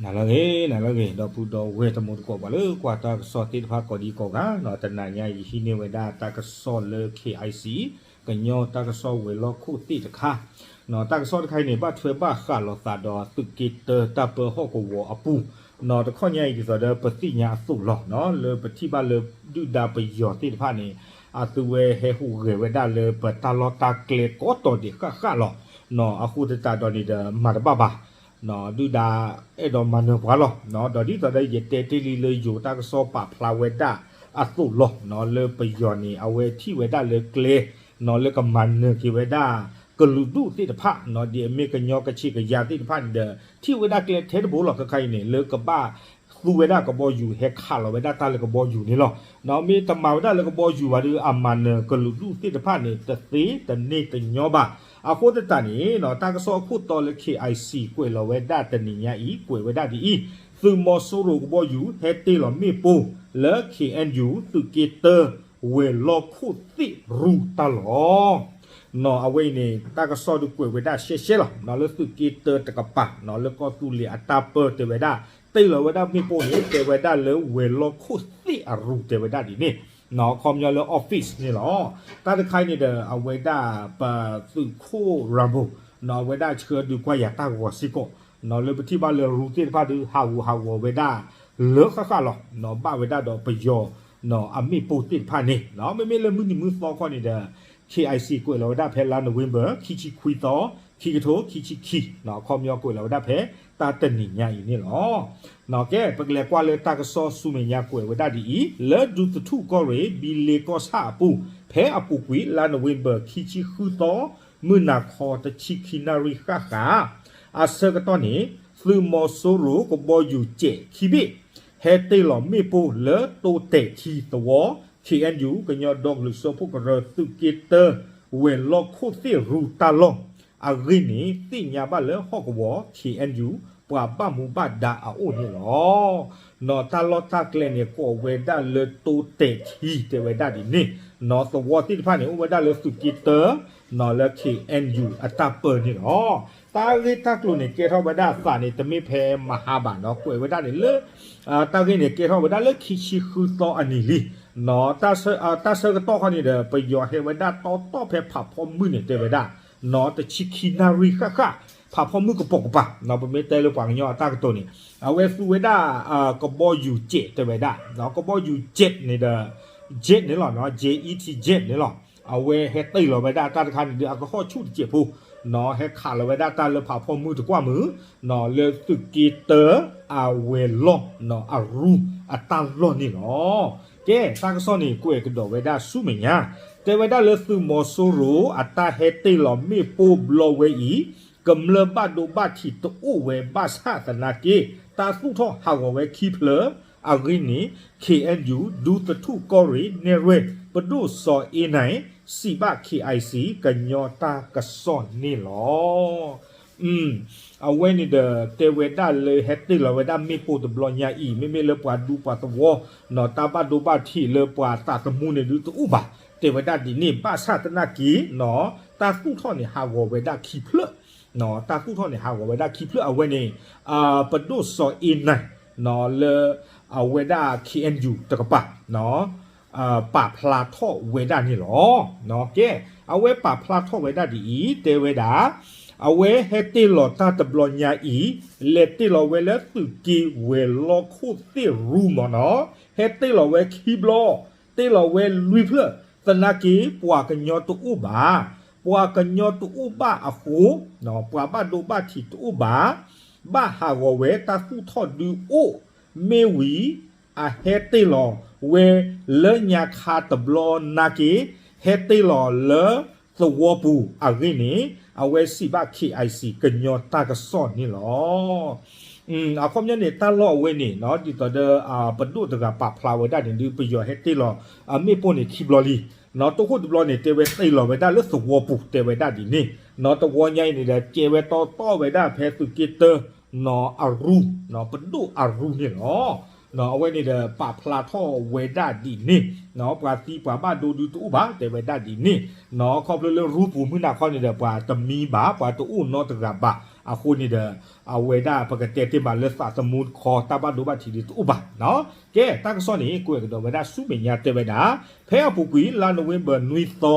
နၤလၢအဂ့ၤ နၤလၢအဂ့ၤ ဒီပုၢ်ဒီဝဲၢ်တံၤသကိး ပှၤလၢကွၢ်တၢ်ကစီၣ်သ့ၣ်တဖၣ်ကိးဒံကိးဂၤ, တနၤညါအံၤ ယဟံးန့ၢ်ဝဲဒၣ်တၢ်ကစီၣ်လၢ K I C ကညီတၢ်ကစီၣ်ဝဲၤလီၢ်ခိၣ်သ့ၣ်တခါ, တၢ်ကစီၣ်တခါအံၤန့ၣ် ဘၣ်ထွဲဘၣ်ဃးလိာ်သးဒီးသုးက့တၢတၢ်ပၢဟီၣ်ကဝီၤအပူၤ, တခီညါအံၤဒ်သိးဒီးပသ့ၣ်ညါအသိးလီၤ, လၢပထံၣ်ဘၣ်လၢဒုၣ်ဒါပယီၤသ့ၣ်တဖၣ်န့ၣ် အသုဝဲဟဲဟူးဂဲၤဝဲဒၣ်လၢပတၢ်လီၢ်တၢ်ကျဲကိးတီၤဒဲးဃၣ်ဃၣ်လီၤ, အဃိသတးဒီးန့ၣ်ဒီးမၤတဘၣ်ဘၣ် ဒုၣ်ဒါအဲၣ်ဒိးမၤနၢၤပှၤလီၤ, ဒီးဒ်သိးဒီးယတဲတ့ၢ်လံလၢယိၤတၢ်ကစီၣ်ပာ်ဖျါဝဲဒၣ်အသိးလီၤ, လၢပယီၤန့ၣ် အဝဲထံၣ်ဝဲဒၣ်လၢကျဲ လၢကမၤနၢၤက့ၤဝဲဒၣ် ကလုာ်ဒူၣ်သ့ၣ်တဖၣ် ဒ်အမ့ၢ်ကညီကချ့ၣ်ကယၤသ့ၣ်တဖၣ်န့ၣ်ဒီး ထံၣ်ဝဲဒၣ်ကျဲထဲတဘိလီၤ, ခဲခါအံၤန့ၣ် လၢကဘၣ်သူဝဲဒၣ်ကဘီယူၤ ဟဲခးလီၤဝဲဒၣ်တၢ်လၢကဘီယူၤန့ၣ်လီၤ, မ့ၢ်တမၤဝဲဒၣ်လၢကဘီယူၤဘၣ်ဒီး အမၤနၢၤကလုာ်ဒူၣ်သ့ၣ်တဖၣ်န့ၣ် တသ့တန့ၢ်တညီဘၣ်, အဃိသတးန့ၣ် တၢ်ကစီၣ်အခိၣ်တီလၢ K I C ကွဲးလီၤဝဲဒၣ်တနံၤညါအံၤ ကွဲးဝဲဒၣ်ဒ်အံၤ, သုးမီၤစိရိၤကဘီယူၤ ဟဲတ့ၢ်လီၤမ့ၣ်ပိၢ်လၢ K N U သုးက့တၢ ဝဲၤလီၢ်ခိၣ်သ့ၣ်ရူတၢ်လီၢ် အဝဲအံၤန့ၣ် တၢ်ကစီၣ်ဒုးကွဲးဝဲဒၣ်ရှဲရှဲလီၤ, လၢသုးက့တၢတကပၤ လၢကီၢ်သူလ့ၤအတၢ်ပၢတဲဝဲဒၣ် တ့ၢ်လီၤဝဲဒၣ်မ့ၣ်ပိၢ်န့ၣ် တဲဝဲဒၣ်လၢဝဲၤလီၢ်ခိၣ်သ့ၣ်အရူတဲဝဲဒၣ်ဒ်န့ၣ်, အခီပညီလၢ office န့ၣ်လီၤ, တၢ်တခါအံၤန့ၣ်ဒီး အဝဲဒၣ်ပသုးခိၣ် Rambo အဝဲဒၣ်ဆှၢဒုးကွၢ်ယၤတၢ်ဂီၤစ့ၢ်ကီး, လၢပထံၣ်ဘၣ်လၢရူသ့ၣ်တဖၣ်ဒုးဟးဂူာ်ဟးဂီၤဝဲဒၣ် လၢဃၣ်ဃၣ်လီၤ, ဘၣ်ဝဲဒၣ်ဒီးပယီၤ အမ့ၣ်ပိၢ်သ့ၣ်တဖၣ်န့ၣ်, မ့မ့ၢ်လၢမုၢ်နံၤမုၢ်သီခီန့ၣ်ဒီး K I C ကွဲးလီၤဝဲဒၣ်ဖဲလါ November ခံဆံခွံသီ ခံကထိခံဆံခံ, အခီပညီကွဲးလီၤဝဲဒၣ်ဖဲတၢ်တနံၤညါအံၤန့ၣ်လီၤ. ကဲ ပကလဲၤကွၢ်လၢတၢ်ကစီၣ်ဆူမဲာ်ညါကွဲးဝဲဒၣ်ဒ်အံၤ, လၢဒူသထူၣ်ကီၢ်ရ့ၣ် ဘံလ့ကီၢ်ဆၣ်အပူၤ ဖဲအပူၤကွံာ် လါ November ခံဆံဃုသီ မုၢ်နၤခီတဆံခံနၣ်ရံၣ်ဃၣ်ဃၣ် အဆၢကတီၢ်န့ၣ် သုးမီၤစိရိၤကဘီယူၤစဲးခံဘ့ၣ် ဟဲတ့ၢ်လီၤမ့ၣ်ပိၢ်လၢတိတဲာ်ထံသဝီ K N U ကညီဒီကလုာ်စၢဖှိၣ်ကရၢသုးက့တၢ ဝဲၤလီၢ်ခိၣ်သ့ၣ်ရူတၢ်လီၢ်အဂ့ၢ်န့ၣ် သ့ၣ်ညါဘၣ်လၢဟီၣ်ကဝီၤ K N U ပှၤဘၣ်မူဘၣ်ဒါအအိၣ်န့ၣ်လီၤ. နီၢ်တၢ်လီၢ်တၢ်ကျဲန့ၣ် ကိးဝဲဒၣ်လၢတိတဲာ်ထံတဲဝဲဒၣ်ဒ်န့ၣ်, နီၢ်သဝီသ့ၣ်တဖၣ်န့ၣ် အိၣ်ဝဲဒၣ်လၢသုးက့တၢ နီၢ်လၢ K N U အတၢ်ပၢန့ၣ်လီၤ. တၢ်ဂ့ၢ်တၢ်ကျိၤန့ၣ် ကဲထီၣ်ဝဲဒၣ်အသးန့ၣ် တမ့ၢ်ဖဲမဟါဘၣ်နီၢ် ကွဲးဝဲဒၣ်န့ၣ်လၢ တၢ်ဂ့ၢ်န့ၣ် ကဲထီၣ်ဝဲဒၣ်လၢခံဆံဃုသီအနံၤလံ. တၢ်ဆၢကတီၢ်ခီန့ၣ်ဒီး ပယီၤဟဲဝဲဒၣ်တီတီဖဲဖးဖီမုၢ်န့ၣ် တဲဝဲဒၣ် နီၢ်တဆံခံနၣ်ရံၣ်ဃၣ်ဃၣ် ဖးဖီမုၢ်ကပိာ်ကပၤ ပမ့ၢ်တဲလၢပှၤကညီအတၢ်ကတိၤန့ၣ် အဝဲသူဝဲဒၣ် ကဘီယူၤစဲးတဲဝဲဒၣ် ကဘီယူၤ jet န့ၣ်ဒီး jet န့ၣ်လီၤ J E T jet န့ၣ်လီၤ. အဝဲဟဲတ့ၢ်လီၤဝဲဒၣ်တၢ်တခါန့ၣ်ဒီး အကဟီၣ်ဆူၣ်တစဲးဖိ နီၢ်ဟဲခးလီၤဝဲဒၣ်တၢ်လၢဖးဖီမုၢ်တကွၢ်မုၢ် နီၢ်လၢသုးက့တၢ အဝဲၤလီၢ် နီၢ်အရူအတၢ်လီၢ်န့ၣ်လီၤ. ကဲ တၢ်ကစီၣ်န့ၣ် ကွဲးကဒီးဝဲဒၣ်ဆူမဲာ်ညါ တဲဝဲဒၣ်လၢသုးမီၤစိရိၤ အတၢ်ဟဲတ့ၢ်လီၤမ့ၣ်ပိၢ်ဘျီဝဲအံၤ ကမျၢၢ်ဘၣ်ဒိဘၣ်ထံးတအိၣ်ဝဲဘၣ်ဆၣ်သနာ်က့ တၢ်သူၣ်ထီၣ်ဟးဂီၤဝဲခံဖျၢၣ်အဂ့ၢ်န့ၣ် K N U ဒူသထူၣ်ကီၢ်ရ့ၣ်နဲၣ်ရွဲၣ် ပဒိၣ်စီၤအ့နၢ် စံးဘၣ် K I C ကညီတၢ်ကစီၣ်န့ၣ်လီၤ. အဝဲန့ၣ်ဒီး တဲဝဲဒၣ်လၢဟဲတ့ၢ်လီၤဝဲဒၣ်မ့ၣ်ပိၢ်တဘျီညါအံၤ မ့မ့ၢ်လၢပှၤဒူပှၤသဝီ နီၢ်တၢ်ဘၣ်ဒိဘၣ်ထံးလၢပှၤသးသမူန့ၣ်ဒုတအိၣ်ဘၣ် တဲဝဲဒၣ်ဒ်န့ၣ် ဘၣ်ဆၣ်သနာ်က့ နီၢ် တၢ်သူၣ်ထီၣ်န့ၣ် ဟးဂီၤဝဲဒၣ်ခံဖျၢၣ် နီၢ် တၢ်သူၣ်ထီၣ်န့ၣ် ဟးဂီၤဝဲဒၣ်ခံဖျၢၣ်အဝဲန့ၣ် ပဒိၣ်စီၤအ့နၢ် နီၢ် လၢ အဝဲဒၣ် K N U တကပၤ နီၢ် ပာ်ဖျါထီၣ်ဝဲဒၣ်န့ၣ်လီၤ. ကဲ အဝဲပာ်ဖျါထီၣ်ဝဲဒၣ်ဒ်အံၤ တဲဝဲဒၣ် အဝဲဟဲတ့ၢ်လီၤတၢ်တဘျီညါအံၤ လဲၤတ့ၢ်လီၤဝဲလၢသုးက့ဝဲၤလီၢ်ခိၣ်သ့ၣ်ရူမၢ်နီၢ် ဟဲတ့ၢ်လီၤဝဲခံဘျီ တ့ၢ်လီၤဝဲလွံၢ်ဖျၢၣ် သနာ်က့ ပှၤကညီတအိၣ်ဘၣ် ပှၤကညီတအိၣ်ဘၣ်အဃိ ပှၤဘၣ်ဒိဘၣ်ထံးတအိၣ်ဘၣ် ဘၣ်ဟးဂီၤဝဲတၢ်သူၣ်ထီၣ်ဒုအိၣ် မ့ၢ်ဝံၤ အဟဲတ့ၢ်လီၤဝဲလၢညါခါတဘျီနာ်က့ ဟဲတ့ၢ်လီၤလၢသဝီပူၤအဂ့ၢ်န့ၣ် အဝဲစံးဘၣ် K I C ကညီတၢ်ကစီၣ်န့ၣ်လီၤ. အခီပညီန့ၣ် တၢ်လီၢ်အဝဲန့ၣ် ဒ်သိးဒီး ပဒိၣ်တဂၤပာ်ဖျါဝဲဒၣ်န့ၣ်ဒုး ပယီၤဟဲတ့ၢ်လီၤ မ့ၣ်ပိၢ်န့ၣ်ခံဘျီလံ နီၢ် တခိၣ်တဘျီန့ၣ် တဲဝဲတ့ၢ်လီၤဝဲဒၣ်လၢသဝီပူၤတဲဝဲဒၣ်ဒ်န့ၣ် နီၢ် တဝီညါအံၤန့ၣ်ဒီး ကဲဝဲတီတီဝဲဒၣ်ဖဲသုးက့တၢ နီၢ်အရူ နီၢ် ပဒိၣ်အရူန့ၣ်လီၤ. အဝဲန့ၣ်ဒီးပာ်ဖျါထီၣ်ဝဲဒၣ်ဒ်န့ၣ်, ပှၤသံပှၤဘၣ်ဒိဒုတအိၣ်ဘၣ် တဲဝဲဒၣ်ဒ်န့ၣ်, ခီဖျိလၢရူပူၤမုၢ်နၤခီန့ၣ်ဒီး ပှၤတမံဘၣ် ပှၤတအိၣ်နီတဂၤဘၣ်. အဃိန့ၣ်ဒီး အဝဲဒၣ်ပကတဲတ့ၢ်မးလၢသးသမူတခီ တၢ်ဘၣ်ဒိဘၣ်ထံးဒုတအိၣ်ဘၣ်. ကဲ တၢ်ကစီၣ်န့ၣ် ကွဲးကဒီးဝဲဒၣ်ဆူမဲာ်ညါတဲဝဲဒၣ်, ဖဲအပူၤကွံာ် လါနိၣ်ဝ့ဘၢၣ်နွံသီ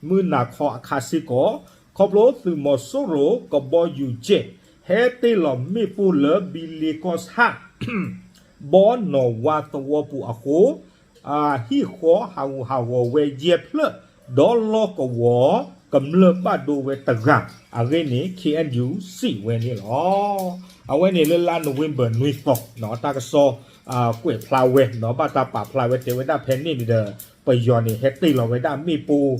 မုၢ်နၤခီအခါစ့ၢ်ကီး, ခီဖျိသုးမီၤစိရိၤကဘီယူၤ jet ဟဲတ့ၢ်လီၤမ့ၣ်ပိၢ်လၢဘံလ့ကီၢ်ဆၣ် ဘီနီၢ်ဝါသဝီပူၤအဃိ, ဟံၣ်ဃီဟးဂူာ်ဟးဂီၤဝဲယဲၢ်ဖျၢၣ်, ဒီးလီၢ်ကဝီၤကမျၢၢ်ဘၣ်ဒိဝဲတဂၤအဂ့ၢ်န့ၣ် ခ့ၣ်အဲၣ်ယူၣ် စံးဝဲန့ၣ်လီၤ. အဝဲန့ၣ်လၢလါနိၣ်ဝ့ဘၢၣ်နွံသီ တၢ်ကစီၣ်ကွဲးဖျါဝဲ ဘၣ်တၢ်ပာ်ဖျါဝဲတဲဝဲဒၣ်ဖဲန့ၣ်န့ၣ်ဒီး ပယီၤန့ၣ် ဟဲတ့ၢ်လီၤဝဲဒၣ်မ့ၣ်ပိၢ်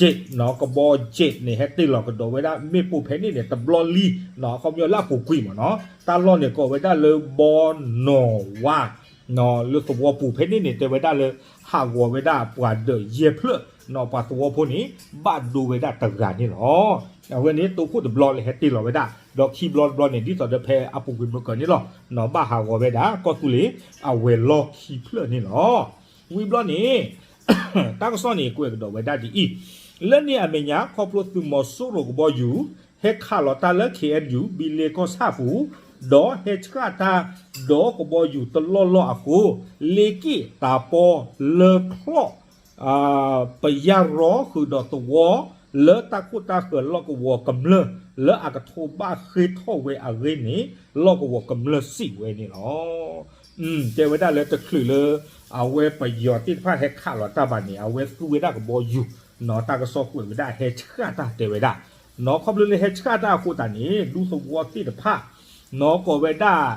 jet ကဘီ jet န့ၣ် ဟဲတ့ၢ်လီၤကဒီးဝဲဒၣ်မ့ၣ်ပိၢ်ဖဲန့ၣ်န့ၣ် တဘျီလံ, အခီပညီလၢအပူၤကွံာ်မ့ၢ်နီၤ, တၢ်လီၢ်န့ၣ်ကိးဝဲဒၣ်လၢဘီနီၢ်ဝါ လၢသဝီပူၤဖဲန့ၣ်န့ၣ် တဲဝဲဒၣ်လၢ ဟးဂီၤဝဲဒၣ်ပှၤဒၢးယဲၢ်ဖျၢၣ်, ပှၤသဝီဖိန့ၣ် ဘၣ်ဒိဝဲဒၣ်တဂၤန့ၣ်လီၤ. အဝဲန့ၣ် တိခိၣ်တဘျီလၢဟဲတ့ၢ်လီၤဝဲဒၣ်, ဒီးခံဘျီတဘျီန့ၣ် ဒ်သိးဒီးဖဲအပူၤကွံာ်မုၢ်ကၢၤန့ၣ်လီၤ, ဘၣ်ဟးဂီၤဝဲဒၣ် ကီၢ်သူလ့ၤအဝဲၤလီၢ်ခံဖျၢၣ်န့ၣ်လီၤ. ဝံၤဘျီန့ၣ် တၢ်ကစီၣ်န့ၣ် ကွဲးကဒီးဝဲဒၣ်ဒ်အံၤ, လၢန့ၣ်အမဲာ်ညါ ခီဖျိသုးမီၤစိရိၤကဘီယူၤ ဟဲခးလီၤတၢ်လၢ ခ့ၣ်အဲၣ်ယူၣ် ဘံလ့ကီၢ်ဆၣ်ပူၤ, ဒီးဟဲဆှၣ်တၢ်ဒီးကဘီယူၤတလီၢ်လီၢ်အဃိ, လ့က့ၣ်တၢ်ပီလၢချီၣ် ပယၢ်ရီဃုာ်ဒီးသဝီ လၢတၢ်ခိၣ်တၢ်ဃၢၤလီၢ်ကဝီၤကမျၢၢ် လၢအကထိဘၣ်ဃ့ထီၣ်ဝဲအဂ့ၢ်န့ၣ် လီၢ်ကဝီၤကမျၢၢ်စံးဝဲန့ၣ်လီၤ. တဲဝဲဒၣ်လၢတချုးလၢ အဝဲပယီၤသ့ၣ်တဖၣ်ဟဲခးလီၤတၢ်ဘၣ်န့ၣ် အဝဲသူဝဲဒၣ်ကဘီယူၤ, နီၢ်တၢ်ကစီၣ်ကွဲးဝဲဒၣ်ဟဲဆှၣ်တၢ်တဲဝဲဒၣ်, နီၢ်ခီဖျိလၢဟဲဆှၣ်တၢ်အဃိသတးန့ၣ် ဒူသဝီသ့ၣ်တဖၣ် နီၢ်ကိးဝဲဒၣ်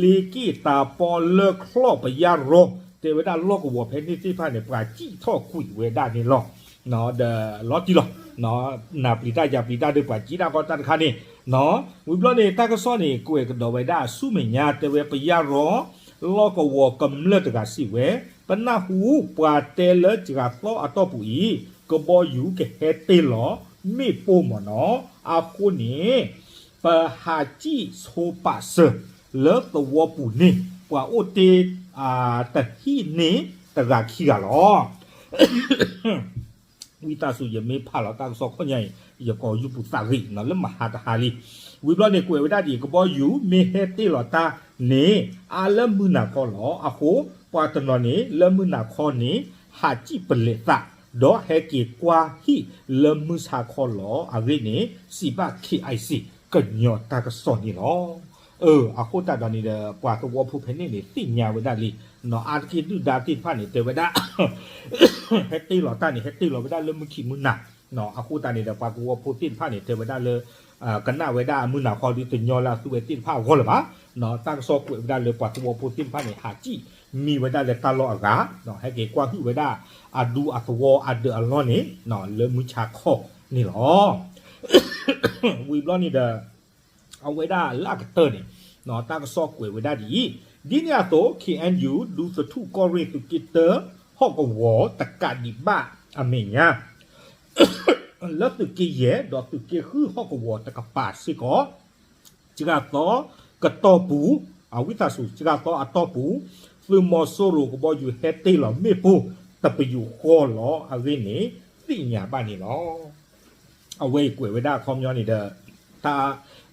လ့က့ၣ်တၢ်ပီလၢချီၣ်ပယၢ်ရီ တဲဝဲဒၣ်လီၢ်ကဝီၤဖဲန့ၣ်သ့ၣ်တဖၣ်န့ၣ် ပှၤစံၣ်ထီၣ်ကွံာ်ဝဲဒၣ်န့ၣ်လီၤ. ဒီးလီၤတံၢ်လီၤ, နၢ်ပျံၤတၢ်ယၢ်ပျံၤတၢ်ဒီးပှၤစံၣ်တၢ်ကီတၢ်တခါန့ၣ်, ဝံၤဘျီန့ၣ် တၢ်ကစီၣ်န့ၣ် ကွဲးကဒီးဝဲဒၣ်ဆူမဲာ်ညါတဲဝဲပယၢ်ရီ လီၢ်ကဝီၤကမျၢၢ်တဂၤစံးဝဲ, ပနၢ်ဟူပှၤတဲလၢစှၤသီအတီၢ်ပူၤအံၤ ကဘီယူၤကဟဲတ့ၢ်လီၤမ့ၣ်ပိၢ်မ့ၢ်နီၤ, အဃိန့ၣ် ပဟးစံၣ်ဆိပာ်စၢၤလၢသဝီပူၤန့ၣ် ပှၤအိၣ်တ့ၢ် တဟံၣ်န့ၣ်တဂၤခံဂၤလီၤ. ဝံသးစူၤ ယမ့ၢ်ဖးလီၤတၢ်ကစီၣ်ခီၣ်ညါအံၤ ယကိးယူၢ်ပူၤသးဂ့ၤနီၤ လၢမဟါတဟါလံ. ဝံၤဘျီန့ၣ် ကွဲးဝဲဒၣ်ဒ်အံၤ ကဘီယူၤမ့ၢ်ဟဲတ့ၢ်လီၤတၢ်န့ၣ် အါလၢမုၢ်နၤခီလီၤ. အဃိ ပှၤတနီၤန့ၣ် လၢမုၢ်နၤခီန့ၣ် ဟးစံၣ်ပလဲၤသး ဒီးဟဲက့ၤကွၢ်ဟံၣ်လၢမုၢ်ဆါခီလီၤ. အဂ့ၢ်န့ၣ် စံးဘၣ် ခ့ၣ်အဲၣ်စံၣ် ကညီၤတၢ်ကစီၣ်န့ၣ်လီၤ. အဃိသတးဒီးန့ၣ်ဒီး ပှၤသဝီဖိဖဲန့ၣ်န့ၣ် သ့ၣ်ညါဝဲဒၣ်လံ. အါတက့ၢ်ဒုၣ်ဒါသ့ၣ်တဖၣ်န့ၣ် တဲဝဲဒၣ် ဟဲတ့ၢ်လီၤတၢ်န့ၣ် ဟဲတ့ၢ်လီၤဝဲဒၣ်လၢမုၢ်ခံမုၢ်နၤ. အဃိသတးန့ၣ်ဒီး ပှၤသဝီဖိသ့ၣ်တဖၣ်န့ၣ် တဲဝဲဒၣ်လၢ ကနၣ်ဝဲဒၣ်မုၢ်နၤခီဒုးတညီလၢအသုဝဲသ့ၣ်တဖၣ်အဂီၢ်လၢၤဘၣ်. တၢ်ကစီၣ်ကွဲးဝဲဒၣ်လၢပှၤသဝီဖိသ့ၣ်တဖၣ်န့ၣ် ဟးစံၣ်မံဝဲဒၣ်လၢတၢ်လီၢ်အဂၤ, ဟဲက့ၤကွၢ်ဟုၣ်ဝဲဒၣ်အဒူအသဝီအဒၢးအလီၢ်န့ၣ် လၢမုၢ်ဆါခီန့ၣ်လီၤ. ဝံၤဘျီန့ၣ်ဒီး အဝဲဒၣ်လၢအကတၢၢ်န့ၣ် တၢ်ကစီၣ်ကွဲးဝဲဒၣ်ဒ်အံၤ, ဒ်န့ၣ်အသိး ခ့ၣ်အဲၣ်ယူၣ် ဒူသထူၣ်ကီၢ်ရ့ၣ်သုးက့တၢဟီၣ်ကဝီၤတကးဒံးဘၣ်အမဲာ်ညါ လၢသုးက့ယဲၢ်ဒီးသုးက့ဃုဟီၣ်ကဝီၤတကပၤစ့ၢ်ကီး စှၤသီကတီၢ်ပူၤ, အဝံသးစူၤ စှၤသီအတီၢ်ပူၤ, သုးမီၤစိရိၤကဘီယူၤဟဲတ့ၢ်လီၤမ့ၣ်ပိၢ်တပယူာ်ဃီလီၤအဂ့ၢ်န့ၣ် သ့ၣ်ညါဘၣ်န့ၣ်လီၤ. အဝဲအံၤကွဲးဝဲဒၣ်အခီပညီန့ၣ်ဒီး တၢ်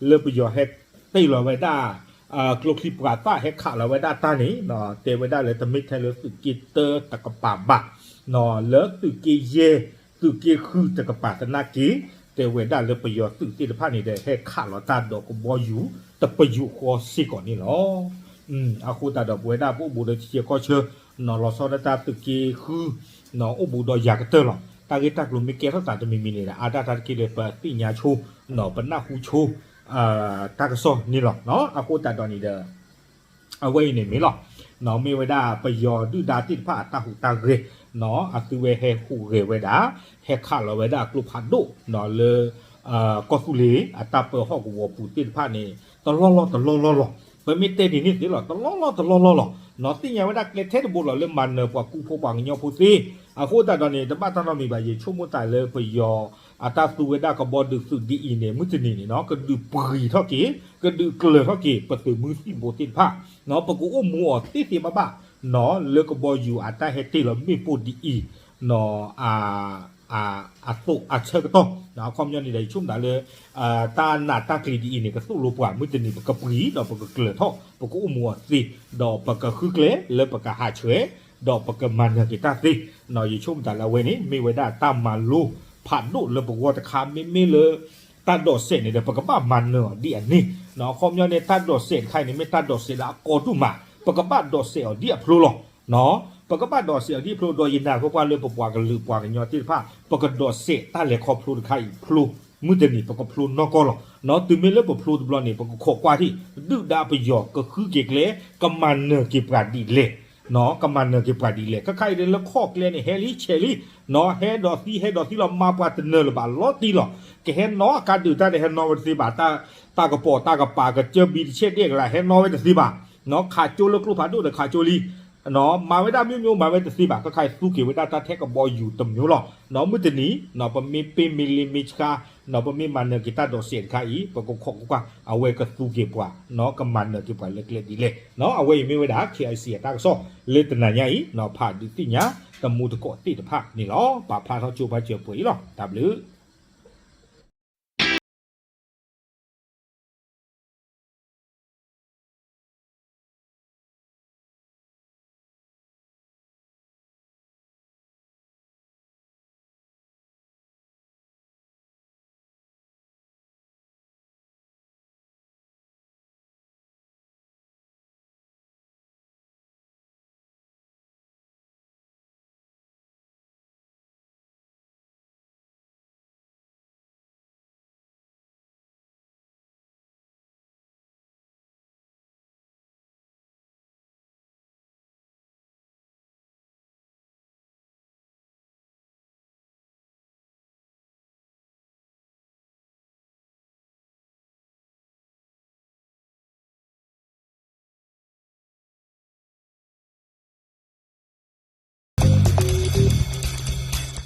လၢပယီၤဟဲတ့ၢ်လီၤဝဲဒၣ် ကျိချံမျိာ်သၣ်ဟဲခးလီၤဝဲဒၣ်တၢ်န့ၣ် တဲဝဲဒၣ်လၢတမ့ၢ်ထဲလၢသုးက့တၢတကပၤဘၣ်, လၢသုးက့ယဲၢ် သုးက့ဃုတကပၤသနာ်က့ တဲဝဲဒၣ်လၢပယီၤသုးသ့ၣ်တဖၣ်န့ၣ်ဒီး ဟဲခးလီၤတၢ်ဒီးကဘီယူၤတပယူာ်ဃီစ့ၢ်ကီးန့ၣ်လီၤ. အဃိသတးဒီးပဝဲဒၣ်ပအိၣ်ဘူးဒီးထံဆၢကီၢ်ဆၢ လီၤဆီဒၣ်တၢ်သုးက့ဃု အိၣ်ဘူးဒီးယၤကတၢၢ်လီၤ. တၢ်ဂ့ၢ်တၢ်ကျိၤမ့ၢ်ကဲထီၣ်သးတမံၤမံၤန့ၣ်ဒီး အါဒၣ်တၢ်တက့ၢ်လၢပသ့ၣ်ညါဆိ ပနၢ်ဟူဆိ တၢ်ကစီၣ်န့ၣ်လီၤ. အဃိသတးဒီးန့ၣ်ဒီး အဝဲအံၤန့ၣ်မ့ၢ်လီၤ. မ့ၢ်ဝဲဒၣ်ပယီၤဒုၣ်ဒါသ့ၣ်တဖၣ်အတၢ်ဟူးတၢ်ဂဲၤ အသုဝဲဟဲဟူးဂဲၤဝဲဒၣ် ဟဲခးလီၤဝဲဒၣ်ကျိဖးဒိၣ်လၢ ကီၢ်သူလ့ၤအတၢ်ပၢဟီၣ်ကဝီၤပူၤသ့ၣ်တဖၣ်န့ၣ် တလီၢ်လီၢ်တလီၢ်လီၢ်လီၤ. ပမ့ၢ်တဲဒ်န့ၣ်သ့လီၤ တလီၢ်လီၢ်တလီၢ်လီၢ်လီၤ. သ့ၣ်ညါဝဲဒၣ်ကျဲထဲတဘိလီၤလၢမၤနၢၤပှၤကူဖိပှၤကညီဖိသ့. အဃိသတးဒီးန့ၣ် တဘၣ်တၢ်နီတမံၤဘၣ် ယဆိကမိၣ်သးလၢပယီၤ အတၢ်သူဝဲဒၣ်ကဘီဒုးသုးဒ်အံၤန့ၣ် မုၢ်တနံၤန့ၣ်နီၤ ကဒုးပှံၤထီၣ်က့ၤ ကဒုးကျၢၤထီၣ်က့ၤ ပသုးမုၢ်သံၣ်ဘိသ့ၣ်တဖၣ်နီၤ ပကအိၣ်မူအီၤသ့သ့ဘၣ်ဘၣ်နီၤ လၢကဘီယူၤအတၢ်ဟဲတ့ၢ်လီၤမ့ၣ်ပိၢ်ဒ်အံၤနီၤ အ အသိးအဆၢကတီၢ် အခီပညီန့ၣ်ဒီး ယဆိကမိၣ်သးလၢ တၢ်နာ်တၢ်ကျံၤဒ်အံၤန့ၣ် ကသိၣ်လိပှၤ မုၢ်တနံၤပကပှံၤဒီးပကကျၢၤထီၣ် ပကအိၣ်မူအီၤသ့ ဒီးပကဃုကျဲလၢပကဟးဆှဲး ဒီးပကမၤနၢၤက့ၤတၢ်သ့နီၤ ယဆိကမိၣ်သးလၢအဝဲန့ၣ် မ့ၢ်ဝဲဒၣ်တၢ်မၤလိဖးဒိၣ်လၢပဂီၢ်တခါ မ့မ့ၢ်လၢ တၢ်ဒိးစဲးန့ၣ်ဒီး ပကဘၣ်မၤနၢၤအီၤဒ်အန့ၣ်နီၤ အခီပညီန့ၣ် တၢ်ဒိးစဲးတခါအံၤန့ၣ် မ့ၢ်တၢ်ဒိးစဲးလၢအကီဒိၣ်မး ပကဘၣ်ဒိးစဲးအီၤဒ်အဖျိလီၤ. ပကဘၣ်ဒိးစဲးအီၤဒ်အဖျိ ဒီးယနာ်အဃိပှၢ်လၢပပှၤကလုာ်ပှၤကညီသ့ၣ်တဖၣ် ပကဒိးစဲးတၢ်လဲၤခီဖျိတခါအံၤဖျိ မုၢ်တနံၤပကဖျိနီၢ်ကီၢ်လီၤ. တုၤမ့ၢ်လၢပဖျိတဘျီန့ၣ် ပကခိးကွၢ်ထံၣ် ဒုၣ်ဒါပယီၤကဃုက့ၤကျဲ ကမၤနၢၤက့ၤပှၤဒ်လဲၣ် ကမၤနၢၤက့ၤပှၤဒ်လဲၣ် ခဲခါအံၤလၢခီၣ်ကျဲန့ၣ် ဟဲလံဆဲးလံ ဟဲဒီးသံ ဟဲဒီးသံလီၤ မၤပှၤတနၢၤလၢၤဘၣ်လီၤတံၢ်လီၤ. ကဟဲနီၣ်အကါဒုးတၢ်ဒီး ဟဲနီၣ်ဝဲတသ့ဘၣ် တၢ်ကပိာ်တၢ်ကပၤ ကစၢၢ်ဘံတဆဲၣ်ဒဲၣ်ကလး ဟဲနီၣ်ဝဲတသ့ဘၣ် ခးကၠိလၢကျိဖးဒိၣ်ဒီးခးကၠိလံ မၤဝဲဒၣ်မ့ၢ်မ့ၢ် မၤဝဲတသ့ဘၣ် ခဲခါအံၤသူက့ၤဝဲဒၣ်တၢ်ထဲကဘီယူၤတမံၤလီၤ. မုၢ်တနံၤ ပမ့ၢ်ပ့ၢ်မ့ၢ်လ့မ့ၢ်ဆှါ ပမ့ၢ်မၤနၢၤက့ၤတၢ်ဒိးစဲးတခါအံၤ ပကခိးကွၢ်ကွၢ် အဝဲကသူက့ၤပှၤ ကမၤနၢၤက့ၤပှၤလၢကျဲဒ်လဲၣ်. အဝဲအံၤမ့ၢ်ဝဲဒၣ် KIC အတၢ်ကစီၣ်လၢတနၤညါအံၤ ဖးဒုးသ့ၣ်ညါ တမူတကိးသ့ၣ်တဖၣ်န့ၣ်လီၤ. ပာ်ဖျါထီၣ်ကၠိဖးစၢၤပှဲၤအံၤလီၤ. တၢ်ဘျုး